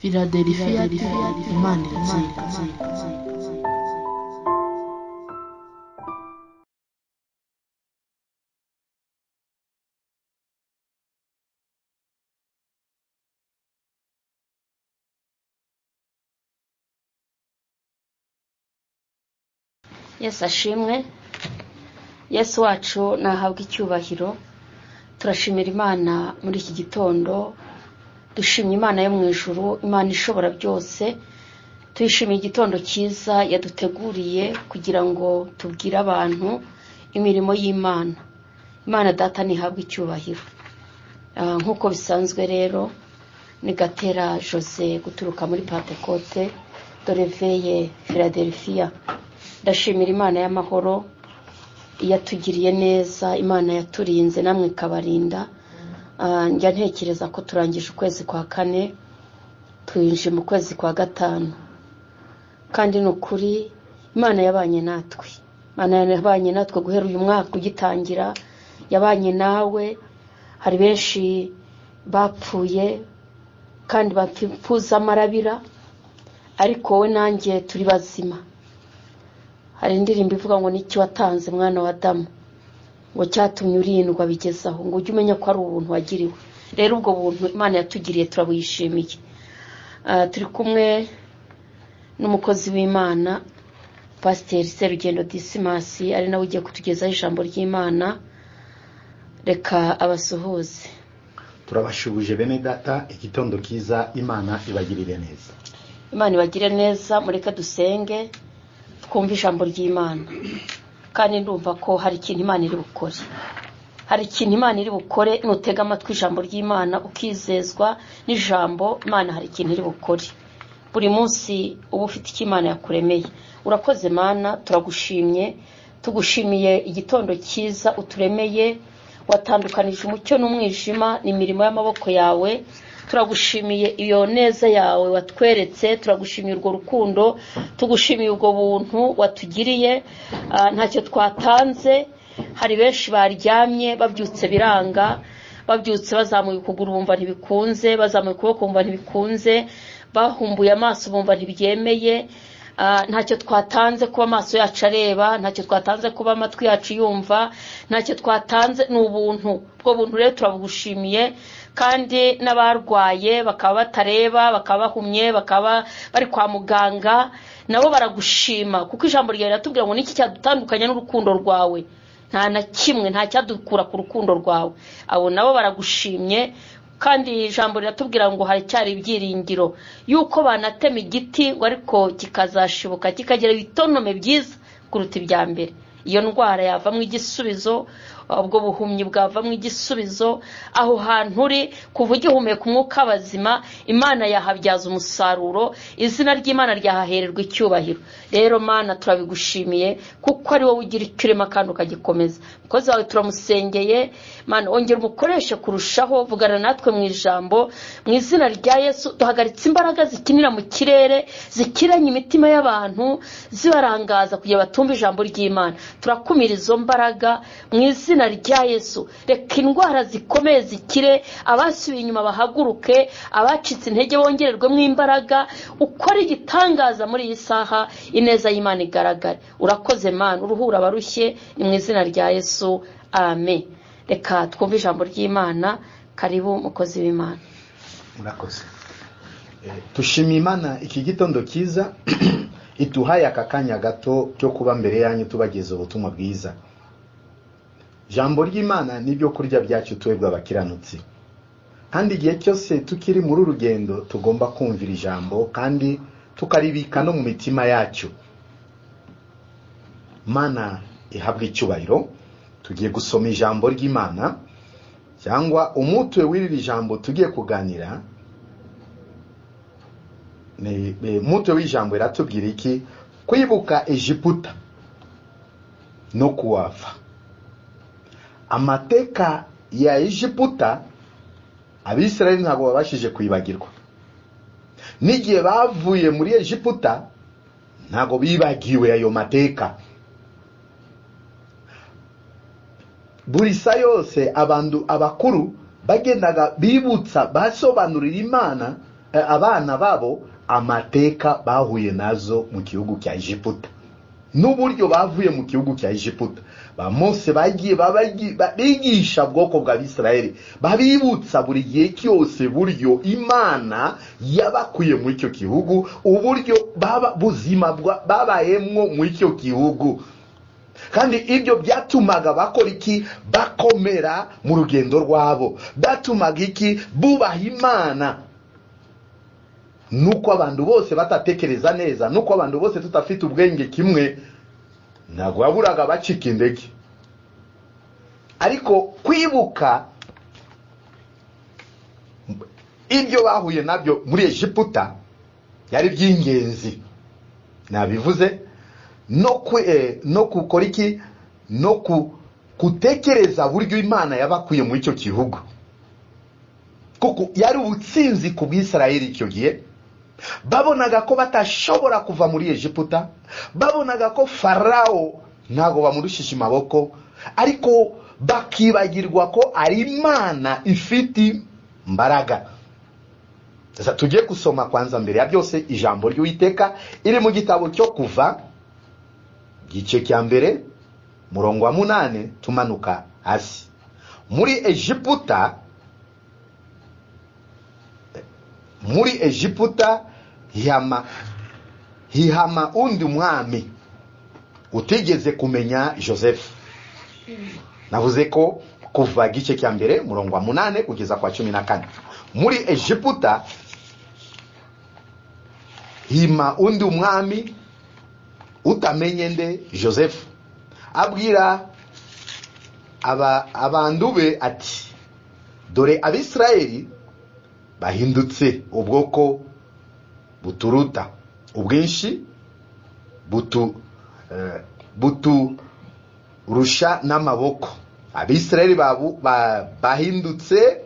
Philadelphia Imana iratsinda. Yesu ashimwe, Yesu wacu nahabwa icyubahiro. Turashimira Imana muri iki gitondo, dushimye Imana yo mu ijuru, Imana ishobora byose. Tuyishimiye igitondo cyiza yaduteguriye kugira ngo tubwire abantu imirimo y'Imana. Imana Data ntihabwe icyubahiro. Nk'uko bisanzwe rero, ni Gatera Jose guturuka muri Pantekote Doreveye Philadelphia. Ndashimira Imana y'amahoro yatugiriye neza, Imana yaturinze namwe ikabarinda. Njya ntekereza ko turangije ukwezi kwa kane, twinjiye mu kwezi kwa gatanu, kandi ni ukuri Imana yabanye natwe. Imana yabanye natwe guhera uyu mwaka ugitangira, yabanye nawe. Hari benshi bapfuye kandi bapfuza amarabira, ariko wowe nanjye turi bazima. Hari indirimbo ivuga ngo n'iki watanze mwana wa Adamu, ngo cyatumye urindwa bigezaho, ngo ujye umenya ko ari ubuntu wagiriwe. Rero ubwo buntu Imana yatugiriye turabuyishimiye. Turi kumwe n'umukozi w'Imana Pasiteri Serugendo Disimasi, ari nawe ugiye kutugezaho ijambo ry'Imana. Reka abasuhuze. Turabashubuje bene data, igitondo kiza, Imana ibagirire neza. Imana ibagire neza. Mureke dusenge twumve ijambo ry'Imana, kandi ndumva ko hari ikintu Imana iri bukore. Hari ikintu Imana iri bukore nutega amatwi ijambo ry'Imana ukizezwa n'ijambo Imana, hari ikintu iri bukore. Buri munsi uba ufite icyo Imana yakuremeye. Urakoze Mana, turagushimye, tugushimiye igitondo cyiza uturemeye. Watandukanije umucyo n'umwijima, ni imirimo y'amaboko yawe. Turagushimiye iyo neza yawe watweretse, turagushimiye urwo rukundo, tugushimiye ubwo buntu watugiriye. Ntacyo twatanze. Hari benshi baryamye babyutse biranga, babyutse bazamuye ukuguru bumva ntibikunze, bazamuye ukuboko bumva ntibikunze, bahumbuye amaso bumva ntibyemeye. Ntacyo twatanze kuba amaso yacu areba, ntacyo twatanze kuba amatwi yacu yumva, ntacyo twatanze, ni ubuntu. Ubwo buntu rero turabugushimiye. Kandi n'abarwaye bakaba batareba, bakaba bahumye, bakaba bari kwa muganga, nabo baragushima, kuko ijambo ryawe riratubwira ngo niki cyadutandukanya n'urukundo rwawe? Nta na kimwe, nta cyadukura ku rukundo rwawe. Abo nabo baragushimye. Kandi ijambo riratubwira ngo haracyari ibyiringiro yuko banatema igiti ariko kikazashibuka kikagira ibitonome byiza kuruta ibya mbere. Iyo ndwara yavamo igisubizo, ubwo buhumyi bwavamo igisubizo. Aho hantu uri kuva ugihumeka umwuka w'abazima, Imana yahabyaza umusaruro, izina ry'Imana ryahahererwa icyubahiro. Rero Mana turabigushimiye, kuko ari wowe ugira icyo urema kandi ukagikomeza. Umukozi wawe turamusengeye, Mana ongera umukoreshe kurushaho, vugana natwe mu ijambo, mu izina rya Yesu. Duhagaritse imbaraga zikinira mu kirere, zikiranye imitima y'abantu, zibarangaza kugira batumve ijambo ry'Imana. Turakumira izo mbaraga mu izina rya Yesu. Reka indwara zikomeye zikire, abasubiye inyuma bahaguruke, abacitse intege bongererwemo imbaraga. Ukore igitangaza muri iyi saha, ineza y'Imana igaragare. Urakoze Mana, uruhura abarushye, ni mu izina rya Yesu, amen. Reka twumve ijambo ry'Imana. Karibu mukozi w'Imana. Murakoze. Tushimiye Imana iki gitondo cyiza ituhaye aka kanya gato cyo kuba mbere yanyu tubageza ubutumwa bwiza. Jambo ry'Imana nibyo kurya byacu twebwe abakiranutsi, kandi igihe cyose tukiri muri urugendo tugomba kumvira ijambo kandi tukaribika no mu mitima yacu. Mana ihabwe icyubahiro. Tugiye gusoma ijambo ry'Imana, cyangwa umutwe w'iri jambo tugiye kuganira ni umutwe w'ijambo iratubwira iki? Kwibuka Egiputa no kuwava. Amateka ya Egiputa Abisirayeli ntabwo babashije kwibagirwa. N'igihe bavuye muri Egiputa ntabwo bibagiwe ayo mateka. Buri sa yose abantu abakuru bagendaga bibutsa, basobanurira Imana abana babo amateka bahuye nazo mu gihugu cya Egiputa n'uburyo bavuye mu gihugu cya Egiputa. Ba Mose bagiye bigisha bwoko bwa Bisirayeli, babibutsa buri gihe cyose buryo Imana yabakuye mu icyo gihugu, uburyo baba buzima babayemwo mu icyo gihugu. Kandi ibyo byatumaga bakora iki? Bakomera mu rugendo rwabo. Byatumaga iki? Bubaha Imana. Nuko abantu bose batatekereza neza, nuko abantu bose tutafite ubwenge kimwe, ntabwo baburaga bacika intege. Ariko kwibuka ibyo bahuye nabyo muri Egiputa yari by'ingenzi. Nabivuze no gukora iki, no kutekereza buryo Imana yabakuye muri icyo gihugu, kuko yari ubutsinzi ku Bwisirayeli icyo gihe. Babonaga ko batashobora kuva muri Egiputa, babonaga ko Farao ntago bamurushije amaboko, ariko bakibagirwa ko ari Imana ifite imbaraga. Sasa tugiye gusoma kwanza mbere ya byose ijambo ry'Uwiteka iri mu gitabo cyo Kuva gice cya mbere murongo wa 8 tumanuka hasi. Muri Egiputa hihama undi mwami utigeze kumenya Joseph. Navuze ko Kuva gice cya mbere murongo wa 8 kugeza kwa 14. Muri Egiputa hima undi umwami utamenye nde Joseph. Abwira abantu be ati, dore Abisirayeli bahindutse ubwoko buturuta ubwinshi, buturusha n'amaboko. Abisirayeli bahindutse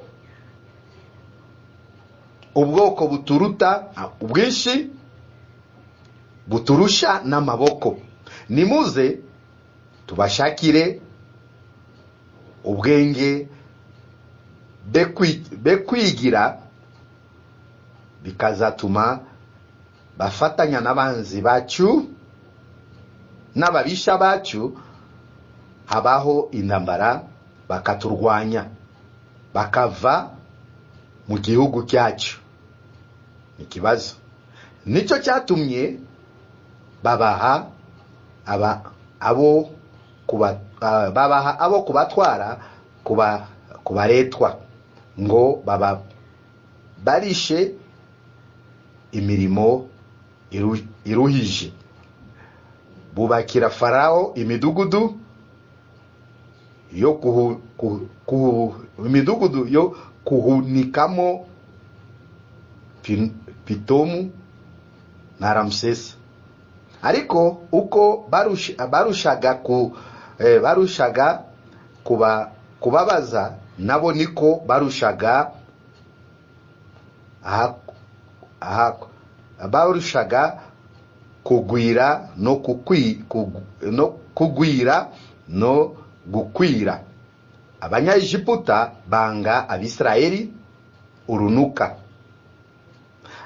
ubwoko buturuta ubwinshi, buturusha n'amaboko. Nimuze tubashakire ubwenge bekwigira, bikazatuma bafatanya n'abanzi bacu n'ababisha bacu, habaho intambara bakaturwanya, bakava mu gihugu cyacu. Ikibazo nicyo cyatumye babaha abo kubatwara kubaretwa ngo barishe imirimo iruhije. Bubakira Farao imidugudu yo kuhunikamo Pitomu na Ramsesi. Ariko uko barushaga kubabaza nabo niko barushaga kugwira no kugwira no gukwira. Abanyaegiputa banga Abisirayeli urunuka.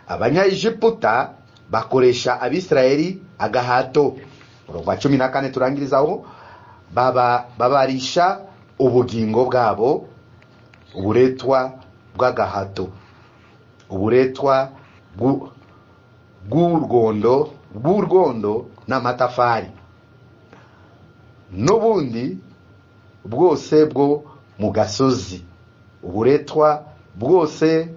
Abanyaegiputa bakoresha Abisirayeli agahato. Umurongo wa 14 turangirizaho. Babarisha ubugingo bwabo uburetwa bw'agahato, uburetwa bw'urwondo n'amatafari, n'ubundi bwose bwo mu gasozi, uburetwa bwose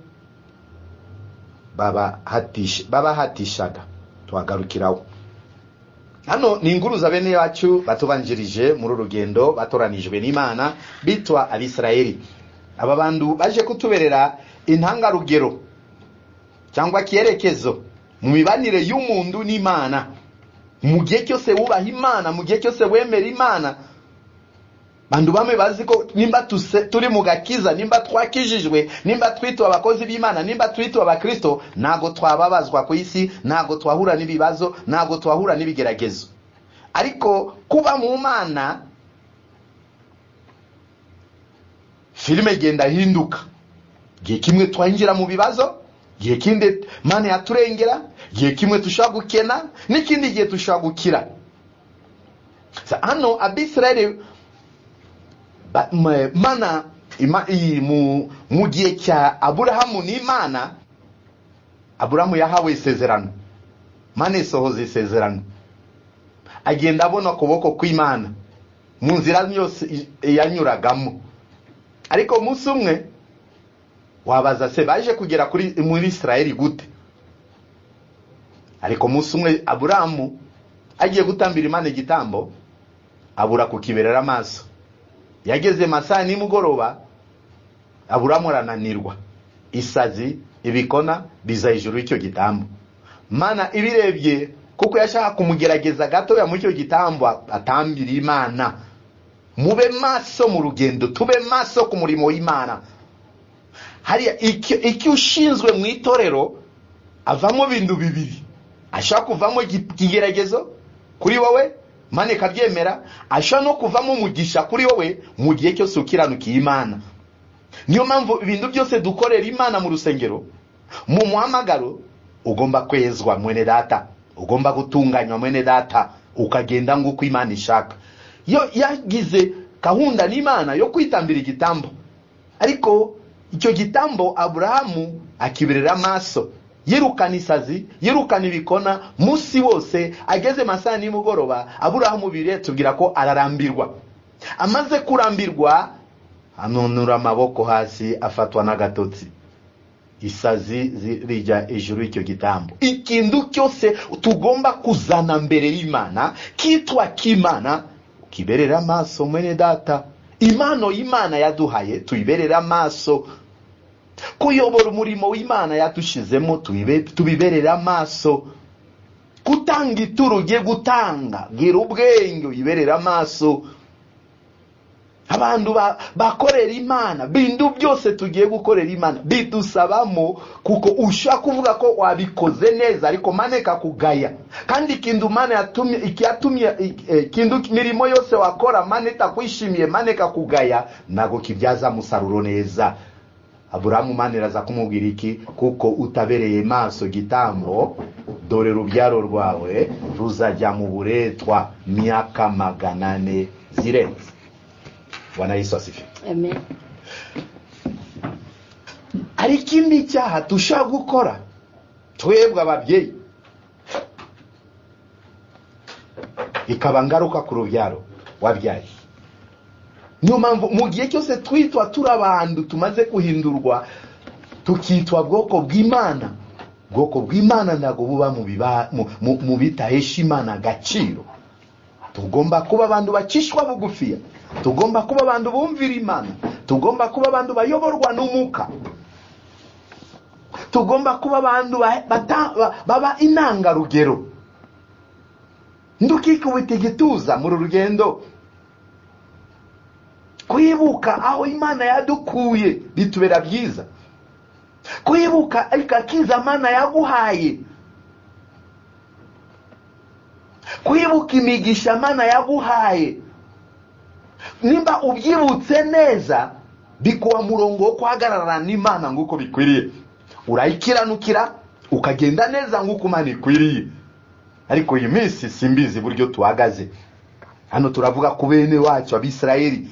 babahatishaga. Tuhagarukiraho. Hano ni inkuru za bene bacu batubanjirije muri urugendo, batoranijwe n'Imana, bitwa Abisirayeli. Aba bantu baje kutuberera intangarugero cyangwa cyerekezo mu mibanire y'umuntu n'Imana. Mu gihe cyose wubaha Imana, mu gihe cyose wemera Imana, bantu bamwe bazi ko nimba turi mu gakiza, nimba twakijijwe, nimba twitwa abakozi b'Imana, nimba twitwa abakristo, ntago twababazwa ku isi, ntago twahura n'ibibazo, ntago twahura n'ibigeragezo. Ariko kuba mu Mana, filime igenda hinduka. Gihe kimwe twinjira mu bibazo, Gihe kindi Mana yaturengera, gihe kimwe tushobora gukena, n'ikindi gihe tushobora gukira. Hano Abisirayeli Mana mu gihe cya Aburahamu n'Imana, Aburahamu yahawe isezerano, Mana isohoza isezerano, agenda abona ukuboko kw'Imana mu nzira yose yanyuragamo. Ariko umunsi umwe wabaza se baje kugera kuri muri Israeli gute? Ariko umunsi umwe Aburahamu agiye gutambira Imana igitambo, abura kukiberera amaso. Yageze masaha nimugoroba, Aburahamu arananirwa, isazi ibikona biza hejuru y'icyo gitambo. Mana ibirebye kuko yashaka kumugerageza gatoya muri icyo gitambo atambira Imana. Mube maso mu rugendo, tube maso ku murimo w'Imana. Hariya iki ushinzwe mu itorero avamo bintu bibiri. Ashaka kuvamo ikigeragezo kuri wowe, Mana ikabyemera, ashaka no kuvamo umugisha kuri wowe mu gihe cyose ukiranukiye Imana. Niyo mpamvu ibintu byose dukorera Imana mu rusengero, mu muhamagaro, ugomba kwezwa mwene data, ugomba gutunganywa mwene data, ukagenda nguko Imana ishaka. Yo yagize gahunda n'Imana yo kwitambira igitambo, ariko icyo gitambo Aburahamu akiberera amaso, yirukana isazi, yirukana ibikona musi wose. Ageze masaha nimugoroba, Aburahamu bire tubwira ko ararambirwa. Amaze kurambirwa, anonura amaboko hasi, afatwa n'agatotsi, isazi zirija ejuru y'icyo gitambo. Ikintu cyose tugomba kuzana mbere y'Imana kitwa k'Imana, kiberera amaso mwene data. Impano y'Imana yaduhaye tuyiberera amaso. Kuyobora umurimo w'Imana yatushizemo tubiberera amaso. Gutanga ituro ugiye gutanga, gira ubwenge uyiberera amaso. Abantu bakorera Imana, bintu byose tugiye gukorera Imana bidusabamo, kuko ushaka kuvuga ko wabikoze neza ariko Mana ikakugaya. Kandi ikintu Mana yatumye, ikiyatumye ikintu mirimo yose wakora Mana itakwishimiye, Mana ikakugaya, nago kibyaza musaruro neza. Aburahamu Mana iraza kumubwira iki? Kuko utabereye maso gitambo, dore rubyaro rwawe ruzajya mu buretwa myaka 400 zirenze. Bwana Yesu asifiwe. Amen. Hari ikindi cyaha tushaka gukora twebwe ababyeyi, ikaba ngaruka ku rubyaro wabyaye. Niyo mpamvu mu gihe cyose twitwa turi abantu tumaze guhindurwa tukitwa bwoko bw'Imana, bwoko bw'Imana ntabwo buba mu bitahesha Imana agaciro. Tugomba kuba abantu bacishwa bugufiya, tugomba kuba abantu bumvira Imana, tugomba kuba abantu bayoborwa n'Umwuka, tugomba kuba abantu baba intangarugero. Ndukikubita igituza muri rugendo. Kwibuka aho Imana yadukuye bitubera byiza. Kwibuka ikakiza Imana yaguhaye, kwibuka imigisha Imana yaguhaye, nimba ubyibutse neza bikuwa murongo wo guhagararana n'Imana nguko bikwiriye, urayikiranukira ukagenda neza nguko Imana ikwiriye. Ariko iyi minsi simbizi buryo tuhagaze. Hano turavuga ku bene wacu Abisirayeli,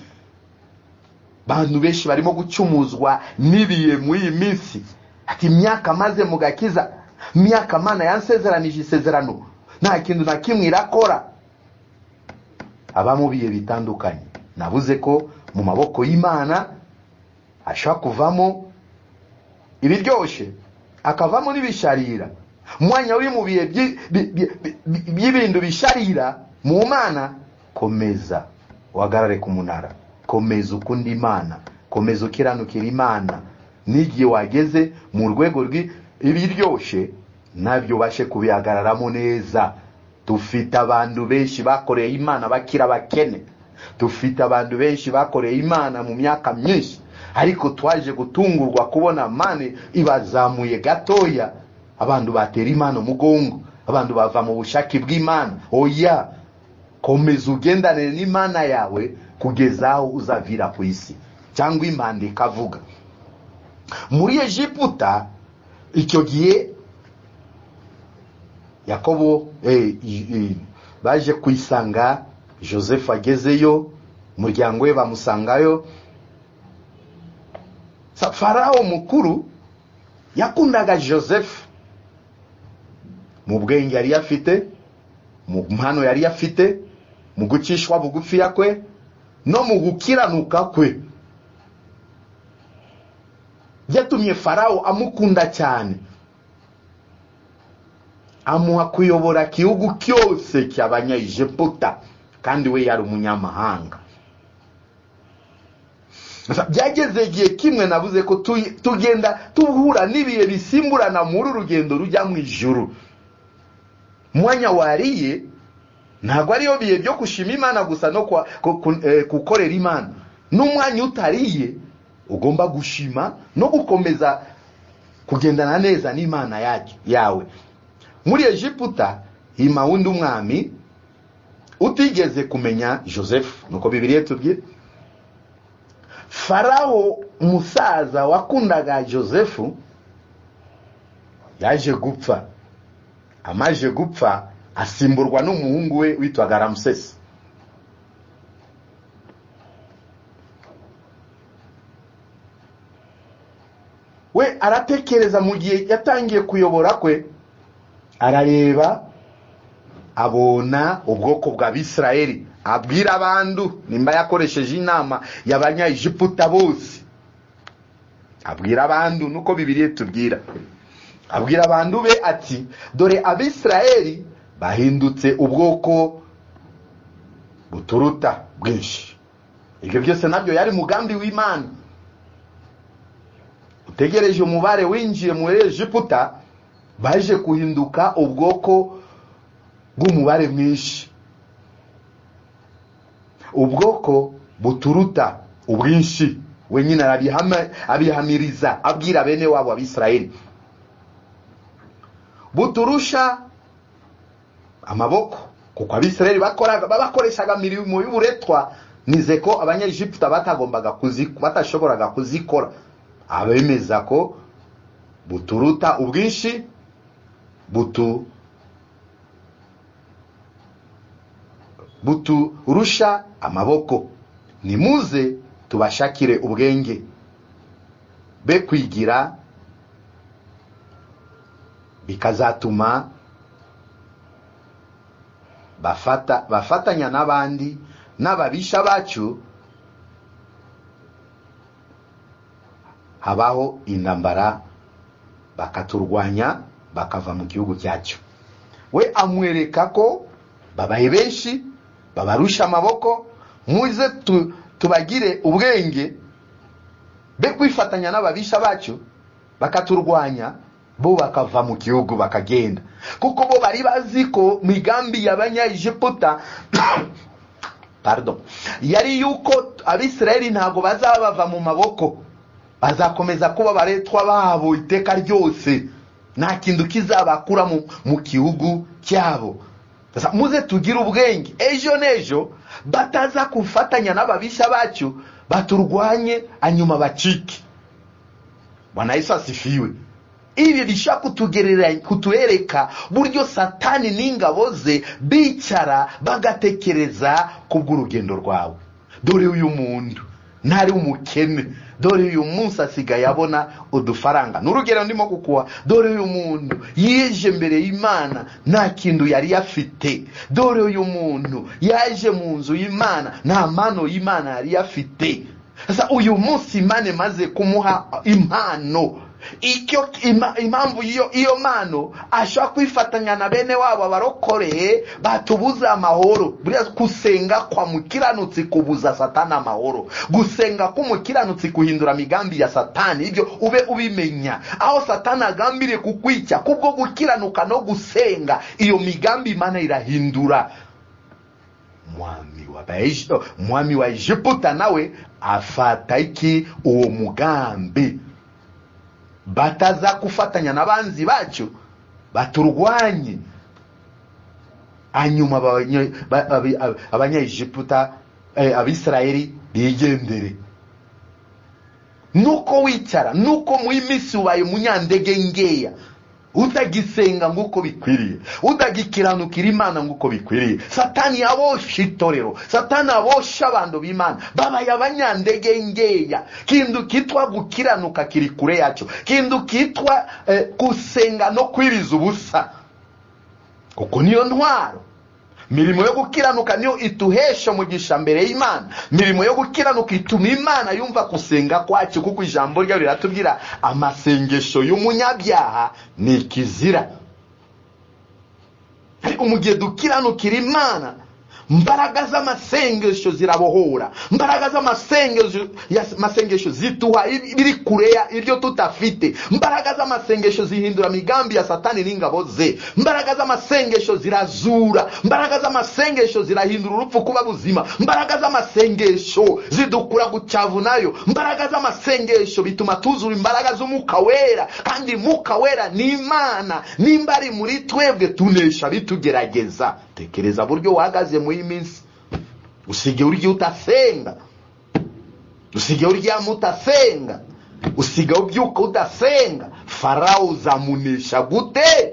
bantu benshi barimo gucumuzwa n'ibiye muri iyi minsi. Ati imyaka maze mu gakiza, imyaka Mana yansezeranije isezerano, nta kintu na kimwe irakora. Abamubiye bitandukanye, nabuze ko mu maboko y'Imana ashaka kuvamo ibiryoshe, akavamo n'ibisharira. Mwanya uri mu bihe by'ibintu bisharira mu Mana, komeza uhagarare ku munara, komeza ukunda Imana, komeza ukiranukira Imana. N'igihe wageze mu rwego rw'ibiryoshe nabyo bashe kubihagararamo neza. Dufite abantu benshi bakoreye Imana bakira bakene, dufite abantu benshi bakoreye Imana mu myaka myinshi, ariko twaje gutungurwa kubona Imana ibazamuye gatoya, abantu batera Imana umugongo, abantu bava mu bushake bw'Imana. Oya, komeza ugendane n'Imana yawe kugeza aho uzavira ku isi, cyangwa Imana ikavuga. Muri Egiputa Icyo gihe Yakobo baje kwisanga Joseph agezeyo, umuryango we bamusangayo. Farao mukuru yakundaga Joseph mu bwenge yari afite, mu mpano yari afite, mu gucishwa bugufi yakwe no mu gukiranuka kwe. Byatumye Farao amukunda cyane, amuha kuyobora igihugu cyose cy'Abanyaegiputa, kandi we yari umunyamahanga. Byageze igihe kimwe navuze ko tugenda tuhura n'ibihe bisimburana muri urugendo rujya mu ijuru. Mwanya wariye ntabwo ariyo bihe byo gushima Imana gusa no gukorera Imana. N'umwanya utariye ugomba gushima no gukomeza kugendana neza n'Imana yawe. Muri Egiputa hima wundi umwami utigeze kumenya Joseph, nuko Bibiliya itubwira. Farao musaza wakundaga Joseph yaje gupfa. Amaje gupfa asimburwa n'umuhungu we witwaga Ramses. We aratekereza mu gihe yatangiye kuyobora kwe, arareba abona ubwoko bwa Bisirayeli, abwira abantu nimba yakoresheje inama y'Abanyaegiputa bose, abwira abantu nuko Bibiliya itubwira, abwira abantu be ati dore Abisirayeli bahindutse ubwoko buturuta bwinshi. Ibyo byose nabyo yari mugambi w'Imana. Utegereje umubare winjiye muri Egiputa, baje kuhinduka ubwoko bw'umubare mwinshi, ubwoko buturuta ubwinshi. Wenyine abihamiriza abwira bene wabo Abisirayeli, buturusha amaboko, kuko Abisirayeli bakoreshaga imirimo y'uburetwa. Nize ko Abanyegiputa batagombaga batashoboraga kuzikora. Abemeza ko buturuta ubwinshi, buturusha amaboko. Nimuze tubashakire ubwenge be kwigira, bikazatuma bafatanya n'abandi n'ababisha bacu, habaho intambara bakaturwanya bakava mu gihugu cyacu. We amwereka ko babaye benshi, babarusha amaboko, muze tubagire ubwenge be kwifatanya n'ababisha bacu bakaturwanya, bo bakava mu gihugu bakagenda. Kuko bo bari bazi ko migambi y'Abanyaegiputa pardon, yari yuko Abisirayeli ntabwo bazabava mu maboko, bazakomeza kuba baretwa babo iteka ryose, nta kintu kizabakura mu gihugu cyabo. Muze tugire ubwenge, ejo n'ejo bataza kufatanya n'ababisha bacu baturwanye hanyuma bacike. Bwana Yesu asifiwe. Ibi bishaka kutuereka buryo Satani n'ingabo ze bicara bagatekereza kubw'urugendo rwawe. Dore uyu muntu ntari umukene, dore uyu munsi asigaye abona udufaranga, n'urugero ndimo kukuha. Dore uyu muntu yije mbere y'Imana nta kintu yari afite, dore uyu muntu yaje mu nzu y'Imana nta mpano y'Imana yari afite. Sasa uyu munsi Imana imaze kumuha impano, icyo impamvu iyo mano ashobora kwifatanya na bene wabo abarokoreye batubuza amahoro. Buriya gusenga kwa mukiranutsi kubuza Satani amahoro, gusenga k'umukiranutsi kuhindura migambi ya Satani. Ibyo ube ubimenya, aho Satani agambiriye kukwica kubwo gukiranuka no gusenga, iyo migambi Imana irahindura. Mwami wa Egiputa nawe afata iki uwo mugambi, bataza kufatanya n'abanzi bacu baturwanye, hanyuma Abanyaegiputa Abisirayeli bigendere. Nuko wicara, nuko mu iminsi ubaye umunyandege ngeya, utagisenga nguko bikwiriye, utagikiranukira Imana nguko bikwiriye. Satani yaboshe itorero, Satani aboshe abantu b'Imana, babaye abanyandege ngeya. Kintu kitwa gukiranuka kiri kure yacu, kintu kitwa gusenga no kwiriza ubusa, kuko niyo ntwaro. Mirimo yo gukiranuka niyo ituhesha umugisha mbere y'Imana. Mirimo yo gukiranuka ituma Imana yumva gusenga kwacu, kuko ijambo ryayo riratubwira amasengesho y'umunyabyaha ni ikizira. Ariko mu gihe dukiranukira Imana, mbaraga z'amasengesho zirabohora, mbaraga z'amasengesho zituha ibiri kure ya ibyo tutafite, mbaraga z'amasengesho zihindura migambi ya Satani n'ingabo ze, mbaraga z'amasengesho zirazura, mbaraga z'amasengesho zirahindura urupfu kuba buzima, mbaraga z'amasengesho zidukura gucavu nayo, mbaraga z'amasengesho bituma tuzura imbaraga z'Umwuka Wera, kandi Mwuka Wera ni Imana, nimba ari muri twebwe tunesha bitugerageza. Tekereza buryo wahagaze mu iminsi, usige urya utasenga, usige uryama utasenga, usige ubyuka udasenga. Farao uzamunesha gute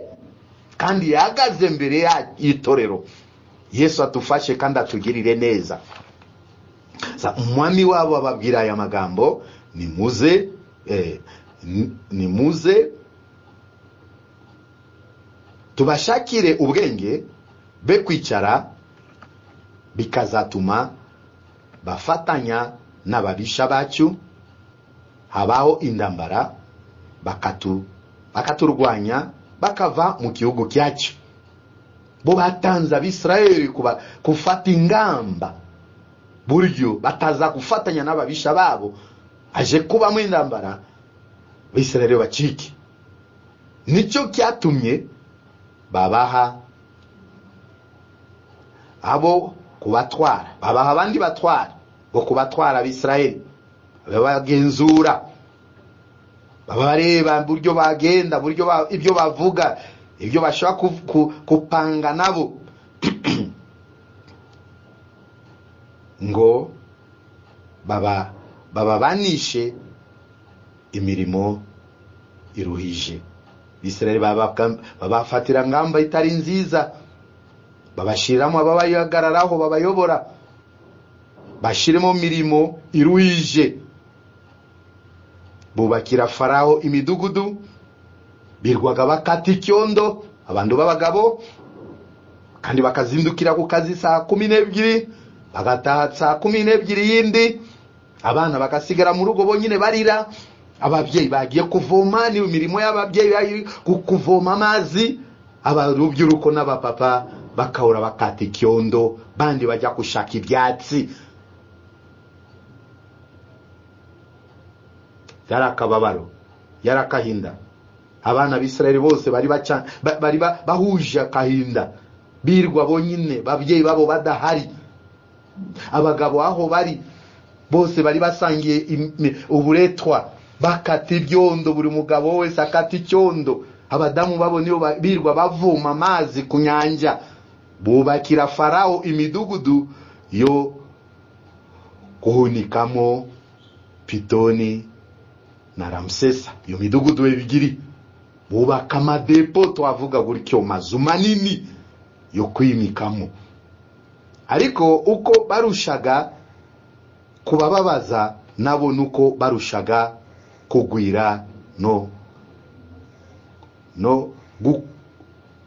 kandi yahagaze mbere y'itorero? Yesu atufashe kandi atugirire neza. Umwami wabo ababwira aya magambo, nimuze nimuze tubashakire ubwenge be kwicara, bikazatuma bafatanya n'ababisha bacu, habaho indambara, bakaturwanya, bakava mu gihugu cyacu. Bo batanze Abisirayeli gufata ingamba buryo bataza gufatanya n'ababisha babo, aje kubamo indambara, Abisirayeli bacike. Nicyo cyatumye babaha abo kubatwara, babaha abandi batwara bo kubatwara Abisirayeli, babagenzura, babareba buryo bagenda, buryo ibyo bavuga, ibyo bashaka kupanga nabo, ngo bababanishe imirimo iruhije. Abisirayeli babafatira ngamba itari nziza, babashiramo ababahagararaho babayobora, bashiremo mirimo iruhije. Bubakira Farao imidugudu, birwaga bakata icyondo abantu b'abagabo, kandi bakazindukira ku kazi saa 12, bagataha saa 12 yindi, abana bagasigara mu rugo bonyine barira. Ababyeyi bagiye kuvoma, ni imirimo y'ababyeyi kuvoma amazi, abarubyiruko n'abapapa bakahora bakata icyondo, bandi bajya gushaka ibyatsi. Yari akababaro, yari akahinda. Abana b'Isirayeli bose bari bahuje akahinda, birwa bonyine, babyeyi babo badahari, abagabo aho bari bose bari basangiye uburetwa, bakata ibyondo, buri mugabo wese akata icyondo. Abadamu babo nibo birwa bavoma amazi ku nyanja. Bubakira Farao imidugudu yo guhunikamo Pitoni na Ramsesa. Iyo midugudu ebigiri bubaka amadepo, twavuga gutyo, mazu manini yo kwimikamo. Ariko uko barushaga kubababaza nabo nuko barushaga kugwira no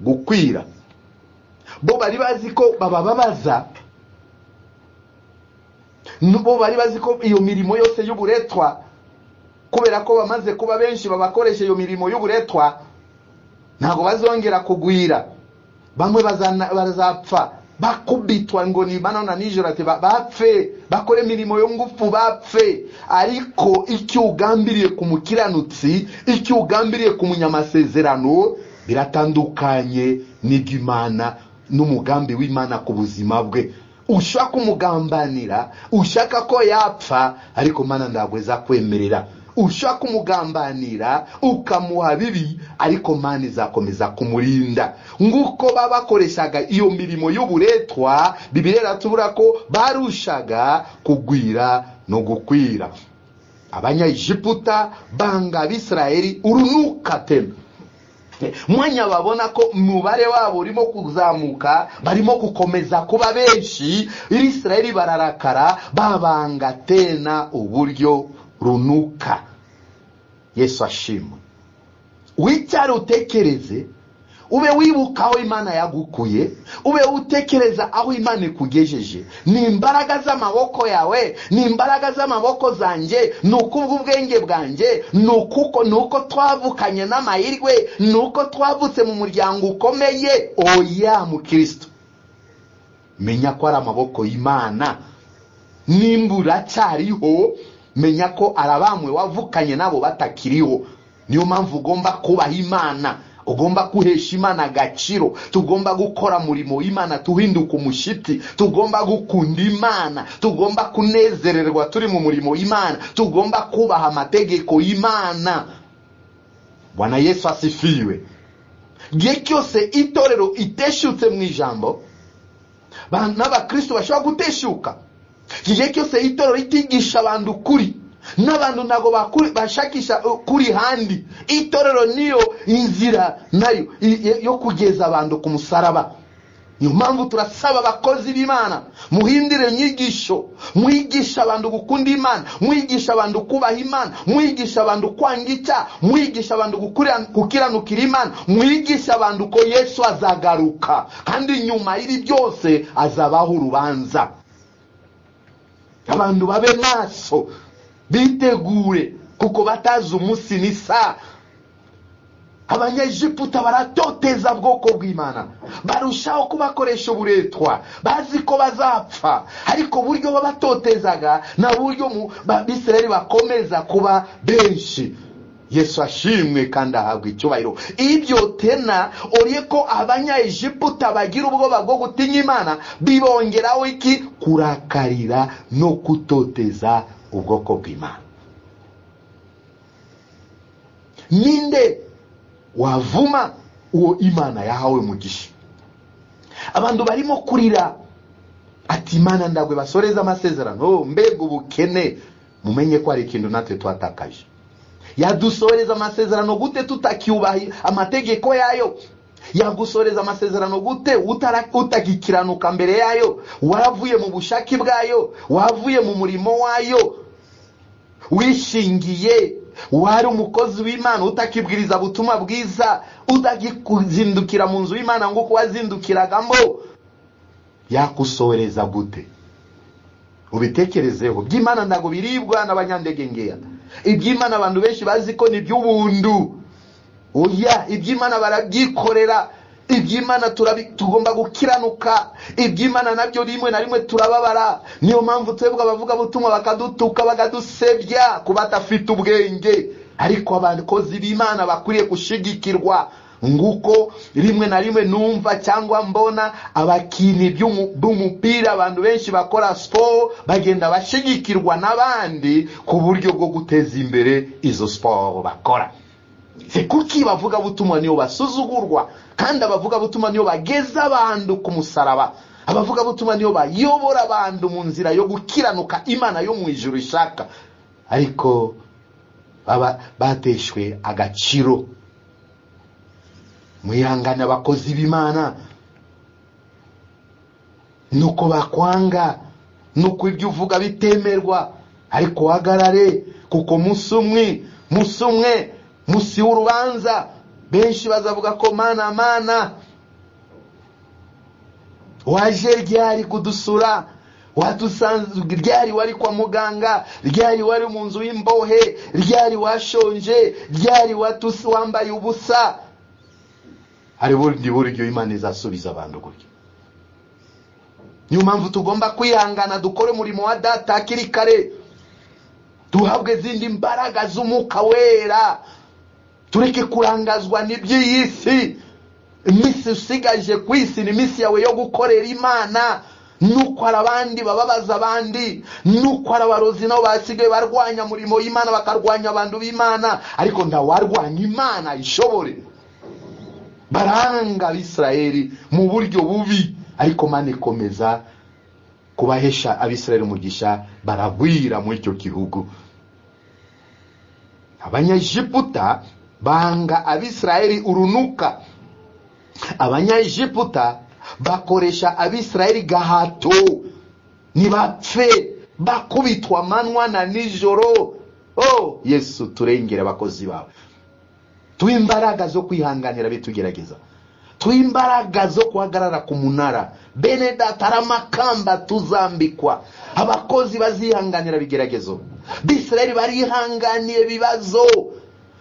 gukwira. Bo bari bazi ko babababaza, bo bari bazi ko iyo mirimo yose y'uburetwa, kubera ko bamaze kuba benshi babakoresha iyo mirimo y'uburetwa, ntago bazongera kugwira. Bamwe bazapfa bakubitwa ngo ni banona nijoro ati bapfe, bakore mirimo yo ngufu bapfe. Ariko icyo ugambiriye ku mukiranutsi, icyo ugambiriye ku munyamasezerano biratandukanye n'Imana n'umugambi w'Imana ku buzima bwe. Ushaka umugambanira, ushaka ko yapfa, ariko Mana ndagweza kwemerera. Ushaka kumugambanira ukamuha bibi, ariko Mana izakomeza kumurinda. Nguko babakoreshaga iyo mirimo y'uburetwa, Bibiliya iratubura ko barushaga kugwira no gukwira. Abanyaegiputa banga Abisirayeli urunuka tena. Mwanya babona ko umubare wabo urimo kuzamuka, barimo gukomeza kuba benshi, Isirayeli bararakara, babanga tena uburyo runuka. Yesu ashimwe. Wicare utekereze, ube wibuka aho Imana yagukuye, ube utekereza aho Imana ikugejeje. Ni imbaraga z'amaboko yawe, ni imbaraga z'amaboko zanjye, ni ukubwo ubwenge bwanjye, ni uko twavukanye n'amahirwe, ni uko twavutse mu muryango ukomeye. Oya mukristo, menya ko ari amaboko y'Imana. Nimba uracyariho, menya ko arabamwe wavukanye nabo batakiriho. Niyo mpamvu ugomba kubaha Imana, ugomba kuhesha Imana agaciro, tugomba gukora murimo w'Imana tuhinduka umushitsi, tugomba gukunda Imana, tugomba kunezererwa turi mu murimo w'Imana, tugomba kubaha amategeko y'Imana. Bwana Yesu asifiwe. Gihe cyose itorero iteshutse mu ijambo, n'abakristo bashobora guteshuka. Gihe cyose itorero itigisha abantu kuri, n'abantu ntago bashakisha kuri handi. Itorero niyo inzira nayo yo kugeza abantu ku musaraba. Niyo mpamvu turasaba abakozi b'Imana, muhindire inyigisho, mwigisha abantu gukunda Imana, mwigisha abantu kubaha Imana, mwigisha abantu kwanga icyaha, mwigisha abantu gukiranukira Imana, mwigisha abantu ko Yesu azagaruka, kandi nyuma y'ibi byose azabaho urubanza. Abantu babe maso, bitegure, kuko batazi umunsi n'isaha. Abanyegiputa baratoteza bwoko bw'Imana, barushaho kubakoresha uburetwa, bazi ko bazapfa, ariko buryo babatotezaga na buryo Abisirayeli bakomeza kuba benshi. Yesu ashimwe kandi ahabwa icyubahiro. Ibyo tena oriye ko abanyegiputa bagira ubwoba bwo gutinya Imana, bibongeraho iki? Kurakarira no kutoteza ubwoko bw'Imana. Ninde wavuma uwo Imana yahawe umugisha? Abantu barimo kurira ati Imana ndagwe basoreza amasezerano, mbega ubukene. Mumenye ko ari ikintu natwe twatakaje. Yadusoreza amasezerano gute tutakyubaha amategeko yayo? Yagusoreza amasezerano gute utagikiranuka mbere yayo? Waravuye mu bushake bwayo, wavuye mu murimo wayo, wishingiye, wari umukozi w'Imana utakibwiriza butumwa bwiza, utakizindukira mu nzu y'Imana ngo wazindukiragamo. Yakusoreza gute? Ubitekerezeho. By'Imana ndago biribwa n'abanyandegengeya. Iby'Imana abantu benshi bazi ko ni by'ubundu. Oya, iby'Imana barabyikorera. Iby'Imana tugomba gukiranuka. Iby'Imana nabyo rimwe na rimwe turababara. Niyo mpamvu twebwe abavuga butumwa bakadutuka, bakadusebya kuba batafite ubwenge. Ariko abakozi b'Imana bakwiriye gushigikirwa. Nguko rimwe na rimwe numva cyangwa mbona abakinyi b'umupira, abantu benshi bakora sport bagenda bashigikirwa n'abandi ku buryo bwo guteza imbere izo sport bakora. Se kuki bavuga butumwa niyo basuzugurwa, kandi abavuga butumwa niyo bageza abantu ku musaraba, abavuga butumwa niyo bayobora abantu mu nzira yo gukiranuka Imana yo mu ijuru ishaka, ariko baba bateshwe agaciro. Mwihangane abakozi b'Imana, nuko bakwanga, nuko ibyo uvuga bitemerwa, ariko uhagarare, kuko musi umwe musi w'urubanza benshi bazavuga ko mana mana waje ryari kudusura, wadusanze ryari wari kwa muganga, ryari wari mu nzu y'imbohe, ryari washonje, ryari wambaye ubusa. Hari bundi buryo Imana izasubiza abantu gutyo. Niyo mpamvu tugomba kwihangana, dukore umurimo wa Data hakiri kare, duhabwe izindi mbaraga z'Umwuka Wera, tureke kurangazwa n'iby'iyi si. Iminsi usigaje ku isi ni iminsi yawe yo gukorera Imana. Nuko hari abandi bababaza abandi, nuko hari abarozi nabo basigaye barwanya umurimo w'Imana, bakarwanya abantu b'Imana, ariko ntawarwanya Imana ishobore. Baranga Abisirayeli mu buryo bubi, ariko Imana ikomeza kubahesha Abisirayeli umugisha, baragwira muri icyo gihugu. Abanyaegiputa banga Abisirayeli urunuka. Abanyaegiputa bakoresha Abisirayeli gahato, nibapfe bakubitwa manwa na nijoro. Oh Yesu, turengere abakozi bawe, tuhe imbaraga zo kwihanganira bitugerageza, tuhe imbaraga zo guhagarara ku munara. Bene data, ari amakamba tuzambikwa. Abakozi bazihanganira bigeragezo. Bisirayeli barihanganiye bibazo.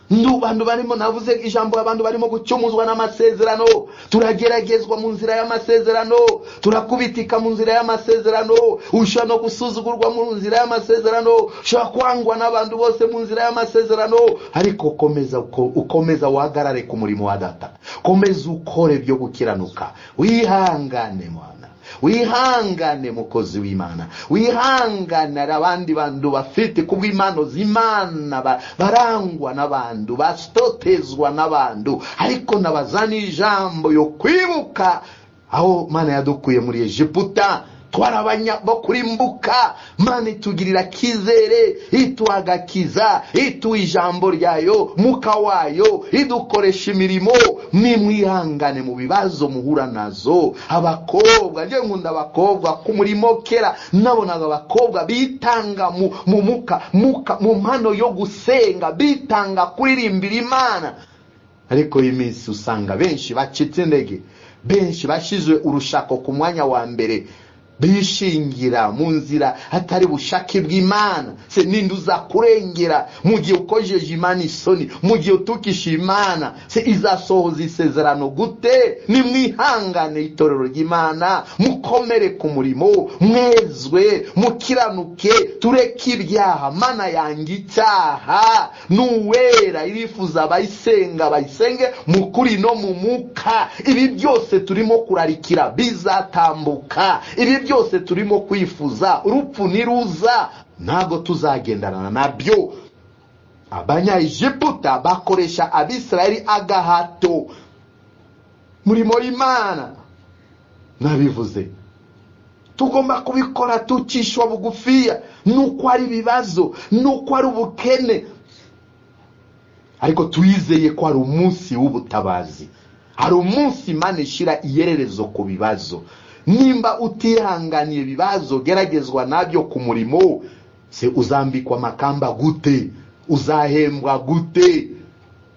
Abantu barimo, navuze ijambo, abantu barimo gucumuzwa n'amasezerano. Turageragezwa mu nzira y'amasezerano, turakubitika mu nzira y'amasezerano, ushobora no gusuzugurwa mu nzira y'amasezerano, ushobora kwangwa n'abantu bose mu nzira y'amasezerano, ariko komeza, ukomeza uhagarare ku murimo wa data, komeza ukore byo gukiranuka, wihangane mwana, wihangane mukozi w'Imana, wihangane. Abandi bantu bafite kubw'impano z'Imana barangwa n'abantu, bastotezwa n'abantu, ariko nabazana ijambo yo kwibuka aho Mana yadukuye muri Egiputa. Twarabanya bo kurimbuka, Mana itugirira kizere, ituhagakiza, ituha ijambo ryayo, muka wayo, idukoresha imirimo. Nimwihangane mu bibazo muhura nazo. Abakobwa, nje nkunda abakobwa ku murimo. Kera nabonaga abakobwa bitanga mu muka mu mpano yo gusenga, bitanga kuririmbira Imana. Ariko iyi minsi usanga benshi bacitse intege, benshi bashize urushako ku mwanya wa mbere, bishingira mu nzira atari bushake bw'Imana. Se ninde uzakurengera mu gihe ukojeje Imana isoni, mu gihe utukisha Imana? Se izasohoza isezerano gute? Nimwihangane itorero ry'Imana, mukomere ku murimo, mwezwe, mukiranuke, tureke ibyaha. Mana yanga icyaha, nuwera irifuza abayisenga bayisenge mu kuri no mu muka. Ibi byose turimo kurarikira bizatambuka, ibi byose turimo kwifuza, urupfu niruza ntago tuzagendana nabyo. Abanyaegiputa bakoresha Abisirayeli agahato. Murimo w'Imana nabivuze, tugomba kubikora tucishwa bugufiya, nuko ari ibibazo, nuko ari ubukene, ariko twizeye ko ari umunsi w'ubutabazi, hari umunsi Imana ishira iyererezo ku bibazo. Nimba utihanganiye ibibazo geragezwa nabyo ku murimo, se uzambikwa amakamba gute? Uzahembwa gute?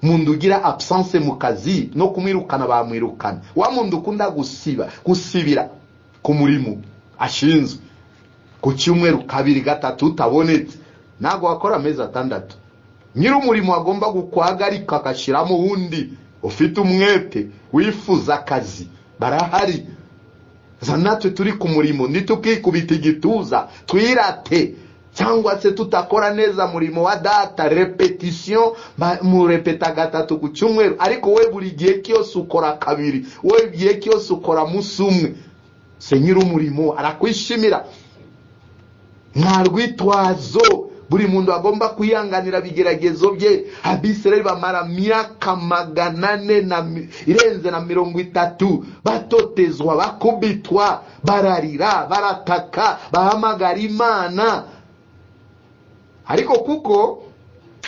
Mundu ugira absence mu kazi no kumwirukana bamwirukana. Wa mundu ukunda gusiba, gusibira ku murimo ashinzwe ku cyumweru kabiri gatatu utabonetse, ntago wakora amezi 6. Nyiri umurimo agomba gukwagarika akashiramo undi ufite umwete wifuza akazi, barahari. Natwe turi ku murimo nitukikubita igituza twirate, cyangwa se tutakora neza murimo wa data. Repetition, murepeta gatatu ku cyumweru, ariko we buri gihe cyose ukora kabiri, we gihe cyose ukora musi umwe. Se nyiri umurimo arakwishimira. Nta rwitwazo, buri muntu agomba kwihanganira bigeragezo bye. Abisirayeli bamara myaka 400 irenze na 30 batotezwa, bakubitwa, bararira, barataka, bahamagara Imana. Ariko kuko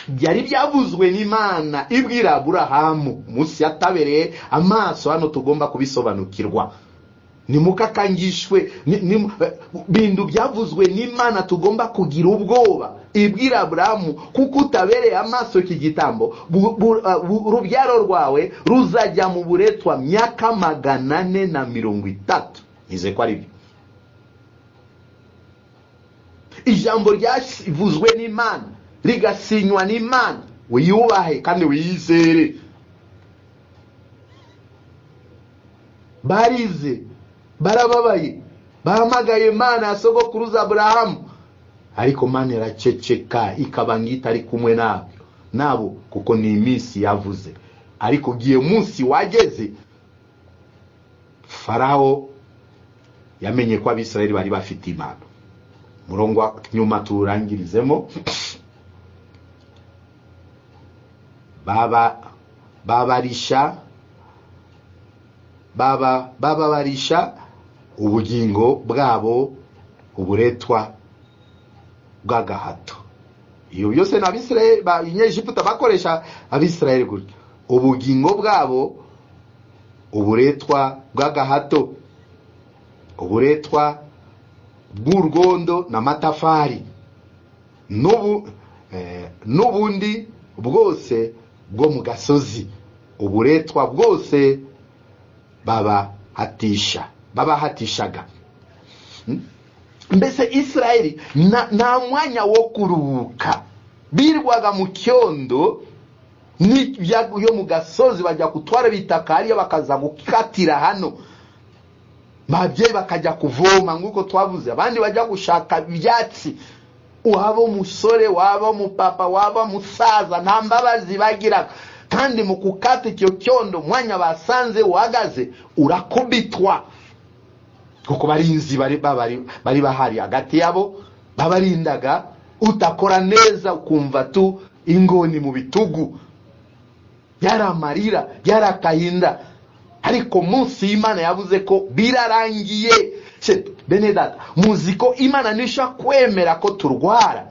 byari byavuzwe n'Imana ibwira Aburahamu munsi yatabereye amaso, hano tugomba kubisobanukirwa. Nimukakangishwe bintu byavuzwe n'Imana, tugomba kugira ubwoba. Ibwira Aburahamu, kuko utabereye amaso iki gitambo, urubyaro rwawe ruzajya mu buretwa myaka 430. Nize ko ari byo. Ijambo ryavuzwe n'Imana rigasinywa n'Imana, wiyubahe kandi wiyizere. Barize, barababaye, bahamagaye Imana ya sogokuruza Aburahamu, ariko Imana iraceceka ikaba ngitari kumwe nabo, kuko ni iminsi yavuze. Ariko giye munsi wageze, Farao yamenye ko Abisirayeli bari bafite Imana. Murongo nyuma turangirizemo, babarisha ubugingo bwabo uburetwa bw'agahato. Iyo byose n'Abisirayeli Abanyegiputa bakoresha Abisirayeli gutyo. Ubugingo bwabo uburetwa bw'agahato, uburetwa bw'urwondo n'amatafari, n'ubundi bwose bwo mu gasozi, uburetwa bwose babahatishaga. Mbese Isirayeli nta mwanya wo kuruhuka, birwaga mu cyondo yo mu gasozi, bajya kutwara bitaka hariya bakaza gukatira hano, babyeyi bakajya kuvoma nk'uko twavuze, abandi bajya gushaka ibyatsi. Waba umusore, waba umupapa, waba umusaza, nta mbabazi bagiraga. Kandi mu kukata icyo cyondo umwanya basanze uhagaze urakubitwa, kuko barinzi bari bahari hagati yabo babarindaga. Utakora neza ukumva tu ingoni mu bitugu, yaramarira yarakahinda. Ariko munsi Imana yavuze ko birarangiye. Bene data, muzi ko Imana nishobora kwemera ko turwara,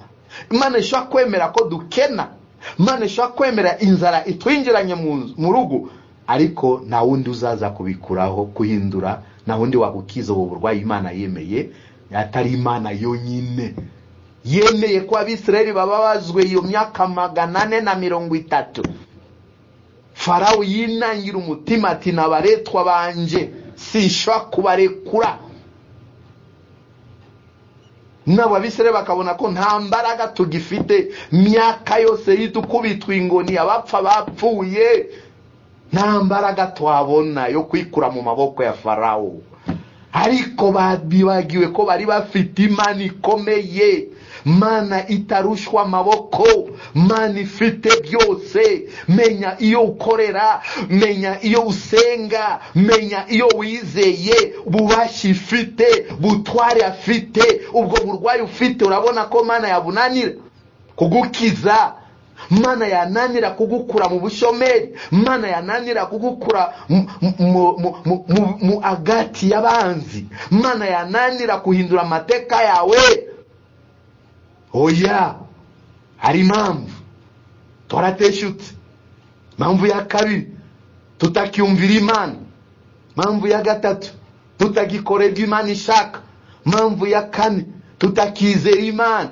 Imana ishobora kwemera ko dukena, Imana ishobora kwemera inzara itwinjiranye mu rugo, ariko nta wundi uzaza kubikuraho, kuhindura, nta wundi wagukiza ubu burwayi Imana yemeye, atari Imana yonyine. Yemeye ko Abisirayeli bababazwe iyo myaka 430. Farawo yinangira umutima ati nabaretwa banje sinshobora kubarekura. Nabo Abisirayeli bakabona ko nta mbaraga tugifite, myaka yose yidukubitwa ingoni, abapfa bapfuye, nta mbaraga twabona yo kwikura mu maboko ya Farawo. Ariko babibagiwe ko bari bafite Imana ikomeye, Mana itarushwa amaboko, Mana ifite byose. Menya iyo ukorera, menya iyo usenga, menya iyo wizeye, ububasha ifite, butware afite. Ubwo burwayi ufite urabona ko Mana yabunanira kugukiza, Mana yananira kugukura mu bushomeri, Mana yananira kugukura mu agati y'abanzi, Mana yananira kuhindura amateka yawe. Oya, hari impamvu twarateshutse. Impamvu ya kabiri, tutacyumvira Imana. Impamvu ya gatatu, tutagikorerwa Imana ishaka. Impamvu ya kane, tutakizera Imana,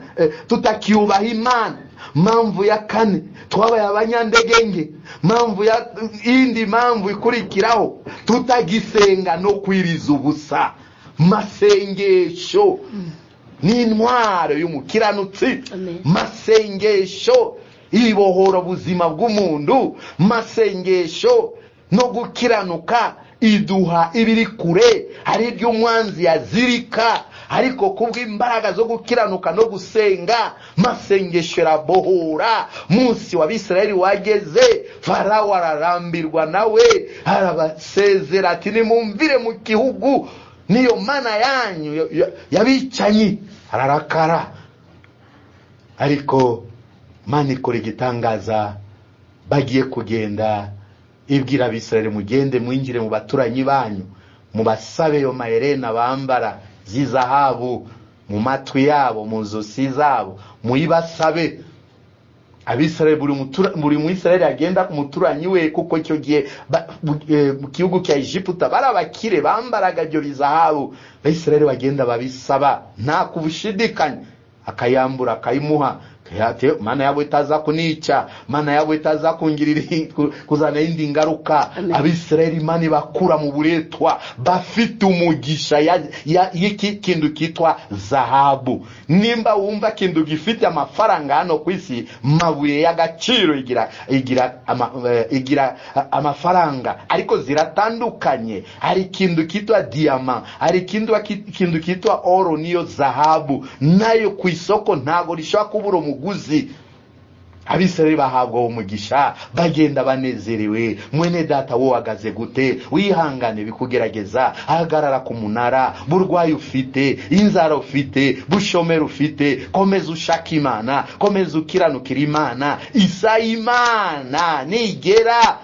tutacyubaha Imana. Mpamvu ya kane, twabaye abanyandegenge. Mpamvu ya indi mpamvu ikurikiraho, tutagisenga no kwiriza ubusa. Masengesho ni intwaro y'umukiranutsi. Masengesho ibohora ubuzima bw'umuntu. Masengesho no gukiranuka iduha ibiri kure, hari ibyo umwanzi yazirika, ariko kubw'imbaraga zo gukiranuka no gusenga, masengesho erabohora. Munsi wa Bisirayeli wageze, Farawo ararambirwa nawe, arabasezera ati nimumvire mu gihugu, niyo mana yanyu yabicanyi. Ararakara. Ariko Mana ikora igitangaza, bagiye kugenda ibwira Abisirayeli, mugende mwinjire mu baturanyi banyu, mubasabe yo maherena bambara z'izahabu mu matwi yabo, mu nzosi zabo, muyibasabe. Abisirayeli buri Mwisirayeli agenda ku muturanyi we, kuko icyo gihe mu gihugu cya Egiputa bari abakire bambaraga ibyo bizahabu. Abisirayeli bagenda babisaba nta kubushidikanya, akayambura akayimuha. Mana yabo itaza kunica, Mana yabo itaza kungirira kuzana indi ngaruka. Abisirayeli Imana bakura mu buretwa, bafite umugisha y'iki kintu kitwa zahabu. Nimba wumva kintu gifite amafaranga hano ku isi, mabuye y'agaciro igira amafaranga, ariko ziratandukanye. Hari kintu kitwa diamant, hari kintu kitwa oro, niyo zahabu, nayo ku isoko ntago rishobora kubura umuguzi. Abisirayeli bahabwa umugisha, bagenda banezerewe. Mwene data wo uhagaze gute? Wihangane bikugerageza, hagarara ku munara. Burwayi ufite, inzara ufite, bushomeri ufite, komeza ushaka Imana, komeza ukiranukira Imana. Isa Imana nigera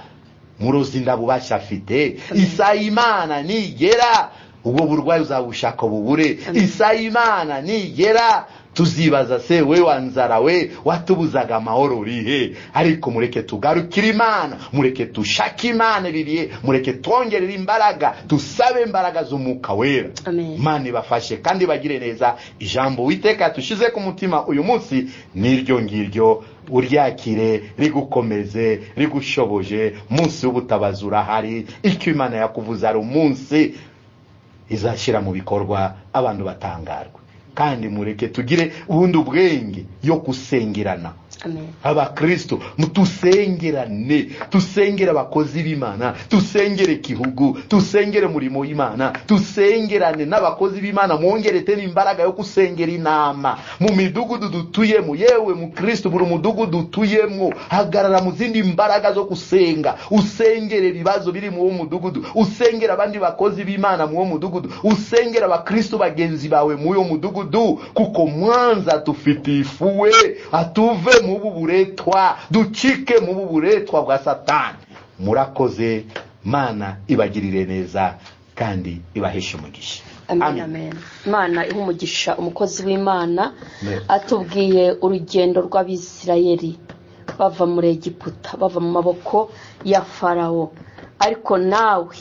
murozi ndabubasha afite, isa Imana nigera ubwo burwayi uzabushaka bubure, isa Imana nigera Tuzibaza se we wanzara we watubuzaga amahoro urihe? Ariko mureke tugarukire Imana, mureke dushake Imana bibiye, mureke twongerere imbaraga, tusabe imbaraga z'Umwuka Wera. Imana ibafashe kandi bagire neza. Ijambo Uwiteka tushize ku mutima uyu munsi niryo ngiryo, uryakire rigukomeze rigushoboje. Munsi w'ubutabazi urahari, icyo Imana yakuvuza ari umunsi izashyira mu bikorwa abantu batangarwe. Kandi mureke tugire ubundi ubwenge yo gusengerana. Abakristo mutusengerane, tusengere abakozi b'Imana, tusengere igihugu, tusengere murimo w'Imana, tusengerane n'abakozi b'Imana, mwongere tena imbaraga yo gusengera inama mu midugudu dutuyemo. Yewe mukristo, buri mudugudu utuyemo hagarara mu zindi mbaraga zo gusenga, usengere ibibazo biri mu mudugudu, usengere abandi bakozi b'Imana mu mudugudu, usengere abakristo bagenzi bawe mu yo mudugudu, kuko mwanza tufite ifuwe atuve mu buretwa, ducike mu buretwa bwa Satani. Murakoze, Mana ibagirire neza kandi ibaheshe umugisha. Amen, amen. Imana iha umugisha umukozi w'Imana atubwiye urugendo rw'Abisirayeli bava muri Egiputa, bava mu maboko ya Farawo. Ariko nawe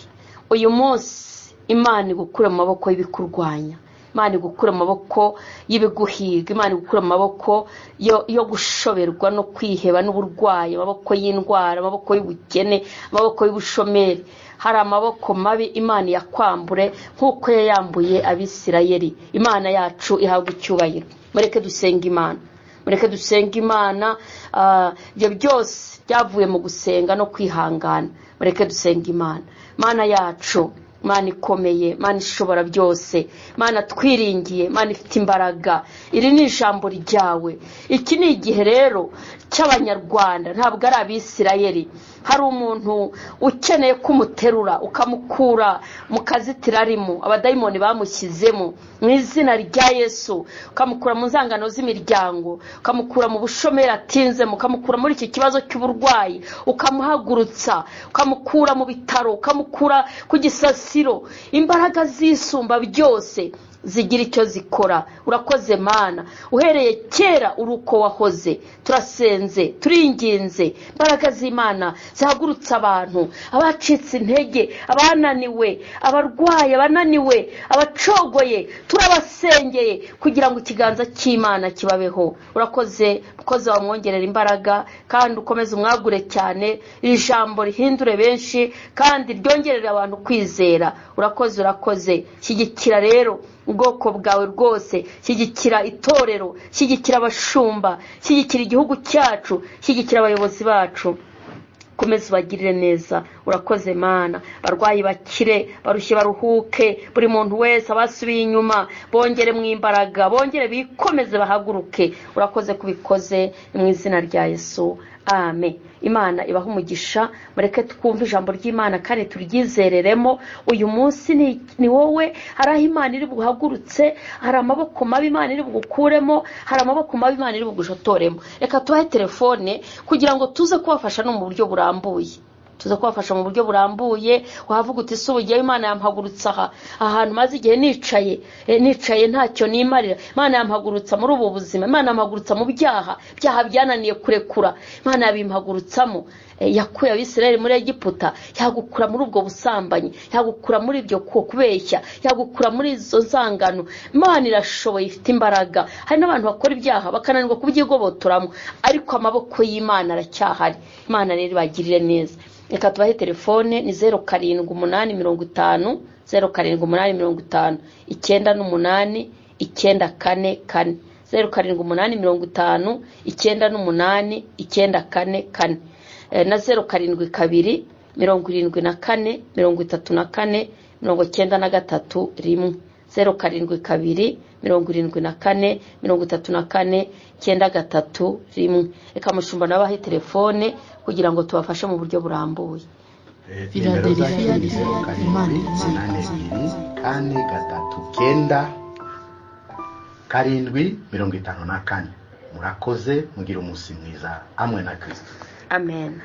uyu munsi Imana igukure mu maboko y'ibikurwanya, Imana igukura mu maboko y'ibiguhiga, Imana igukura mu maboko yo gushoberwa no kwiheba n'uburwayi, amaboko y'indwara, amaboko y'ubukene, amaboko y'ubushomeri. Hari amaboko mabi Imana yakwambure nk'uko yayambuye Abisirayeli. Imana yacu ihabwa icyubahiro. Mureke dusenga Imana, mureke dusenga Imana. Ibyo byose byavuye mu gusenga no kwihangana. Mureke dusenga Imana. Mana yacu, Mana ikomeye, Mana ishobora byose, Mana twiringiye, Mana ifite imbaraga, iri ni ijambo ryawe. Iki ni igihe rero cy'Abanyarwanda, ntabwo ari Abisirayeli. Hari umuntu ukeneye kumuterura ukamukura mu kazitiro arimo, abadayimoni bamushyizemo, mu izina rya Yesu, ukamukura mu nzangano z'imiryango, ukamukura mu bushomeri atinzemo, ukamukura muri iki kibazo cy'uburwayi, ukamuhagurutsa, ukamukura mu bitaro, ukamukura ku gisasiro. Imbaraga zisumba byose zigira icyo zikora. Urakoze Mana, uhereye kera uri uko wahoze. Turasenze, turinginze, imbaraga z'Imana zihagurutse abantu, abacitse intege, abananiwe, abarwaye, abananiwe, abacogoye, turabasengeye kugira ngo ikiganza cy'Imana kibabeho. Urakoze mukozi wamwongerera imbaraga, kandi ukomeze umwagure cyane, iri jambo rihindure benshi kandi ryongerere abantu kwizera. Urakoze, urakoze. Shyigikira rero ubwoko bwawe rwose, shyigikira itorero, shyigikira abashumba, shyigikira igihugu cyacu, shyigikira abayobozi bacu, komeza ubagirire neza. Urakoze Mana, barwayi bakire, barushye baruhuke, buri muntu wese abasubiye inyuma bongere mu imbaraga, bongere bikomeze bahaguruke. Urakoze kubikoze mu izina rya Yesu, amen. Imana ibaha umugisha. Mureke twumve ijambo ry'Imana kandi turyizereremo. Uyu munsi ni wowe. Hari aho Imana iri buhagurutse, hari amaboko mabi Imana iri bugukuremo, hari amaboko mabi Imana iri bugushotoremo. Reka tubahe telefone kugira ngo tuze kubafasha no mu buryo burambuye. Tuza kubafasha mu buryo burambuye. Wavuga uti se ubugiye Imana yampagurutsa aha ahantu maze igihe nicaye nicaye ntacyo nimarira, Imana yampagurutsa muri ubu buzima, Imana yampagurutsa mu byaha, byaha byananiye kurekura, Imana yabimhagurutsamo. Yakuye Abisirayeli muri Egiputa, yagukura muri ubwo busambanyi, yagukura muri ibyo kubeshya, yagukura muri izo nzangano. Imana irashoboye, ifite imbaraga. Hari n'abantu bakora ibyaha bakananirwa kubyigobotoramo, ariko amaboko y'Imana aracyahari. Imana rero ibagirire neza. Reka tubahe telefone ni 078 50 078 50 98 944, 078 50 98 944 na 072 74 34 93 1, 072 74 34 93 1. Reka mushumba nabahe telefone kugira ngo tubafashe mu buryo burambuye. Philadelphia, Imana 4 3 9 7 54. Murakoze, mugire umunsi mwiza hamwe na Kristo. Amen.